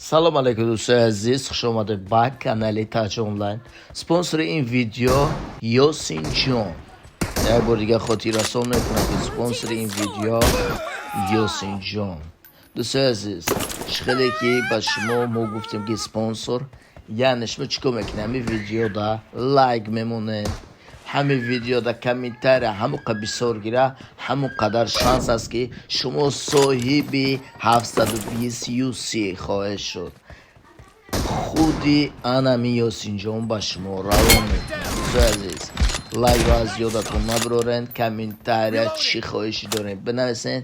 Салом алейкум, дӯстои азиз, хуш омадед ба канали Таҷ Онлайн. Спонсори ин видео Ёсин Ҷон. Як бор дигар хотиррасон мекунам, ки спонсори ин видео Ёсин Ҷон. Дӯстои азиз, чӣ хеле ки ба шумо мо гуфтем, ки спонсор, яъне шумо чӣ кор мекунед? Ҳамин видеода лайк мемонед, ҳамин видеода комментария ҳамон қадр бисёр гира, ҳамон қадар шанс аст, ки шумо соҳиби 720 UC хоҳед шуд. Худи анами Ёсинҷон ба шумо равон мекунад. Дӯстои азиз, лайкро аз ёдатон набарорен, комментария чӣ хоҳишӣ дорем, бинависен,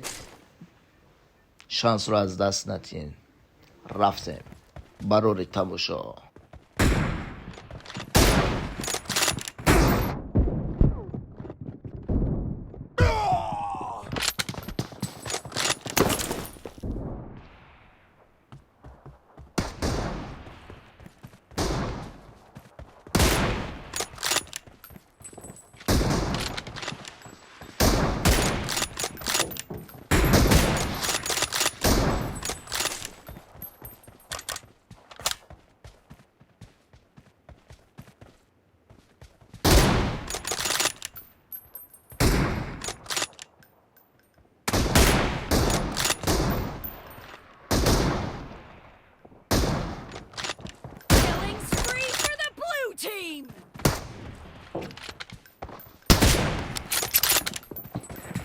шансро аз даст натиҳен. Рафтем, барори тамошо. Killing spree for the blue team!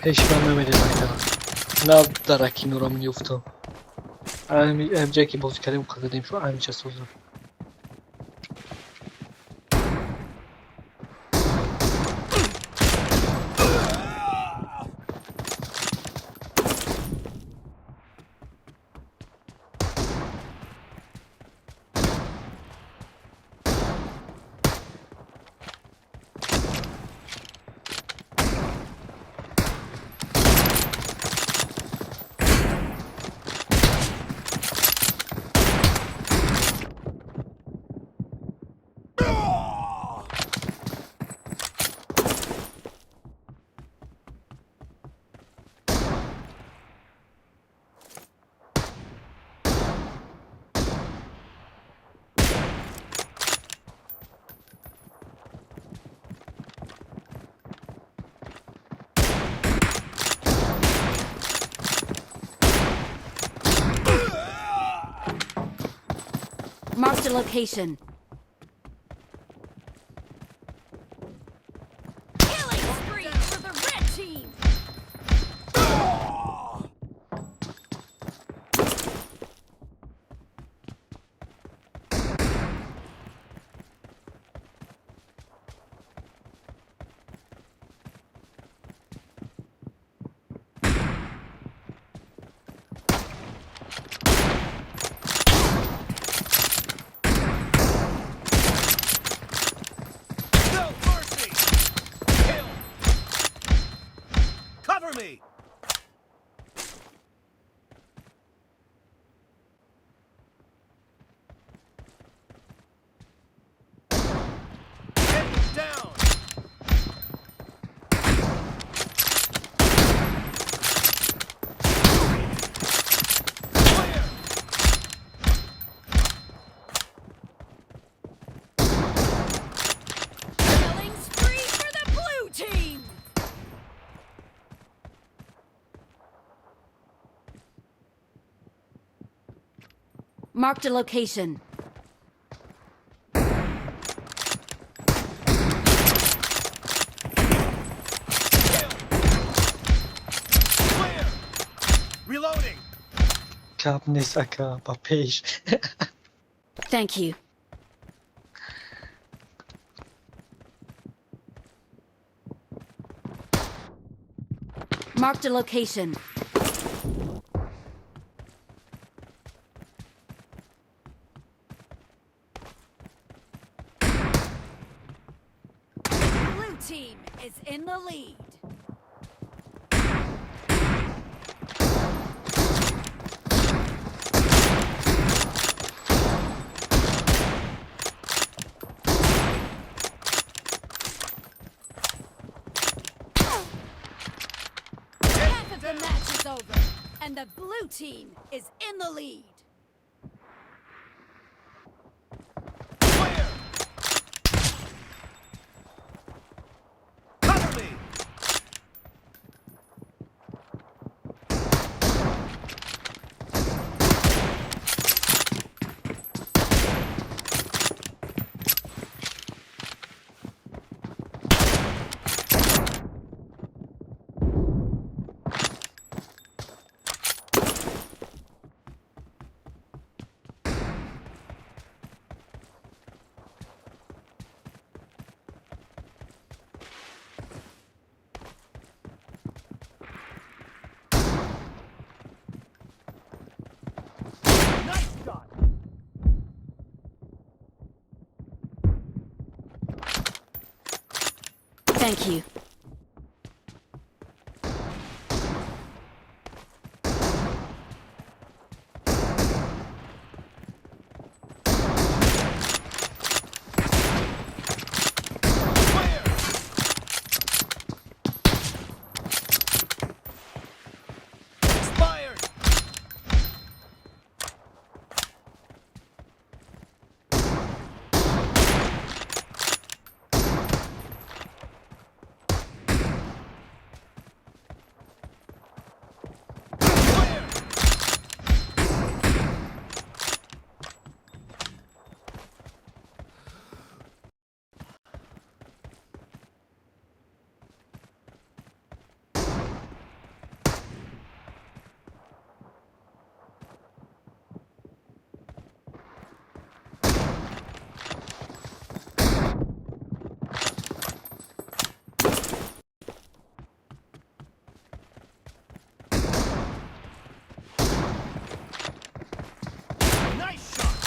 Пеш ман намедем, ака. На дараки нура меёфтам. Ҳамҷае ки бозӣ кардем, қададем шу ҳамҷа созам. Marked a location. Killing spree for the red team! No mercy! Kill! Cover me! Enemy down! Clear! Killing spree for the blue team! Marked a location. Kill! Clear! Reloading! Гап нест, ака, ба пеш. Thank you. Marked a location. Blue team is in the lead. Half of the match is over, and the blue team is in the lead. Thank you. Clear. Expired. Clear. Nice shot.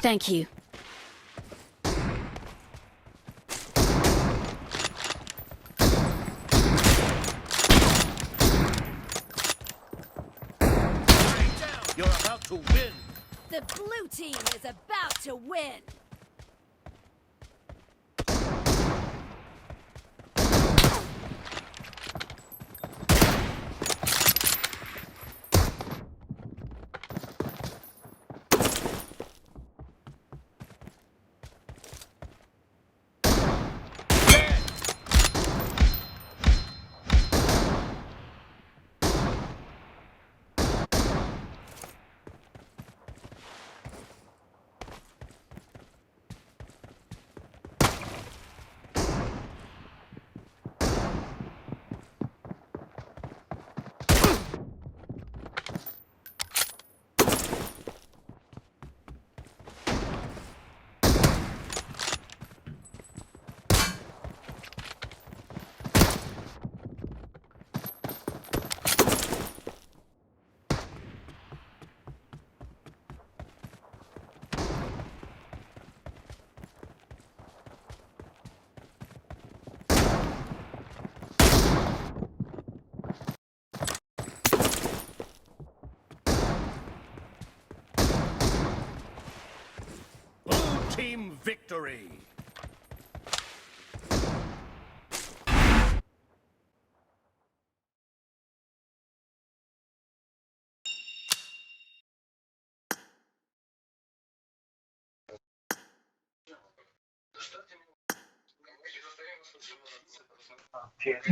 Thank you. Three down. You're about to win. The blue team is about to win. Dead. Blue team victory.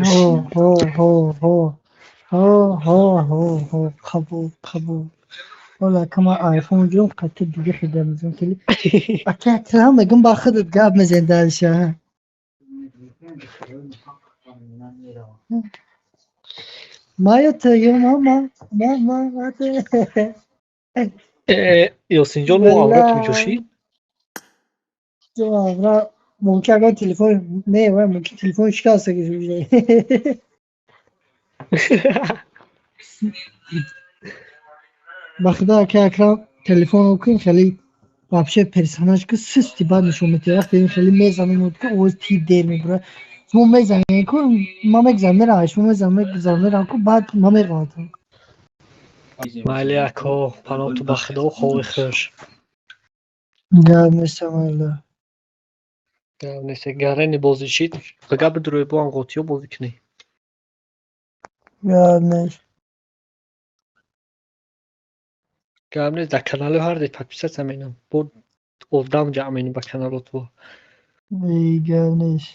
Ҳо, ҳо, ҳо, ҳо, ҳо, ҳо, ҳо, ҳо, қабул, қабул. Ҳола кама айфон ҷон қатъи дига хида мезан кели. Ака Акрам мегум ба худат гап мезан дальше. Мая ту ё мама, мама, ма ту. Ёсинҷон, мо аврат меҷӯшӣ? Ту авра мумкин агар телефон не, вай мумкин телефон шикаста гирифта. Ба худо, ака Акрам, телефон кун, хеле вообще персонаж ки сусти бад нишон медиҳад. Вақте ин хеле мезанем, ки овоз тип дер мебурад. Шумо мезанем ку, ма мегзарам мерам, шумо мезанам, мегзарам мерам ку, баъд ма меғалтам. Майли, ако, паноҳту ба худо, хови хуш. Гап нестам, алла. Гап нест, гарени бозӣ чид, гап бидурӯй, бо анғотиё бозӣ кунӣ. Гап нест. Гап нест, дар канали ҳарде подписаться менам, бо одам ҷамъ менем ба каналотво. Эй, гап нест.